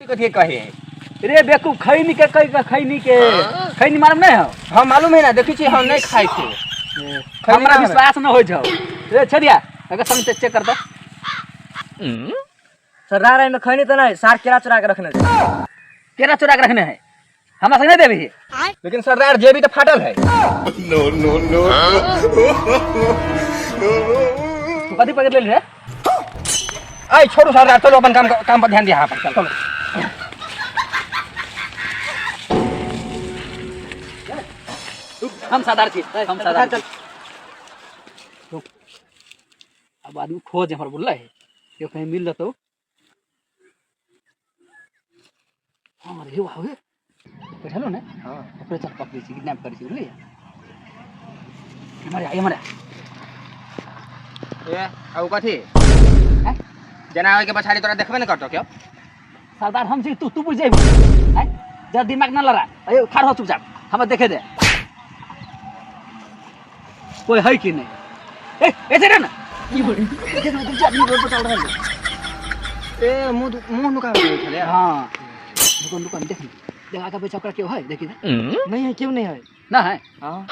कथी कहे रे बेवकूफ खैनी के कह खैनी के खैनी मालूम नहीं हो। हम मालूम है ना, देखी छी हम नहीं खाई छी। खैनी हमरा ना। विश्वास न होय छौ। रे छरिया, अगर संग चेक कर दो। सरदार, एहिमे खैनी तऽ नहि, सार केरा चुरा के रखने छै। केरा चुरा के रखने है, हमरा संग नहीं देबही। लेकिन सरदार, जेबी तो फाटल है। तू कथी पकड़ लेल रे? ऐ छोड़ू सरदार, चलो अपन काम काम पर ध्यान दिया अपन, चलो। हम सरदार छी, हम सरदार छी। रुक। अब आदमी खोज हमर बोलला है, यो कहीं मिल जतो। हाँ रे, वाह रे, बैठलो ने। हाँ। ओकरे चल पकड़ै छी, किडनैप करै छी, बुझलियै? हमारे आइ, हमारे। ए आ उ कथी? हैं? जना होय के पछाड़ी तोरा देखबे न करतो क्यों? सरदार हम छी, तू तू बुझ जेबी हैं? जरा दिमाग ना लड़ा। अरे खड़ा हो चुपचाप, हमरा देखे दे कोई है कि नहीं। ए ऐसे रे ना, देख ना, देख, आदमी रोड पर चल रहा है। ए मुंह मुंह नुका के छले। हाँ, दुकान दुकान देख ना, देख आगे पीछे ओकरा क्यों है, देखी ना। नहीं है, क्यों नहीं है? ना है। हाँ।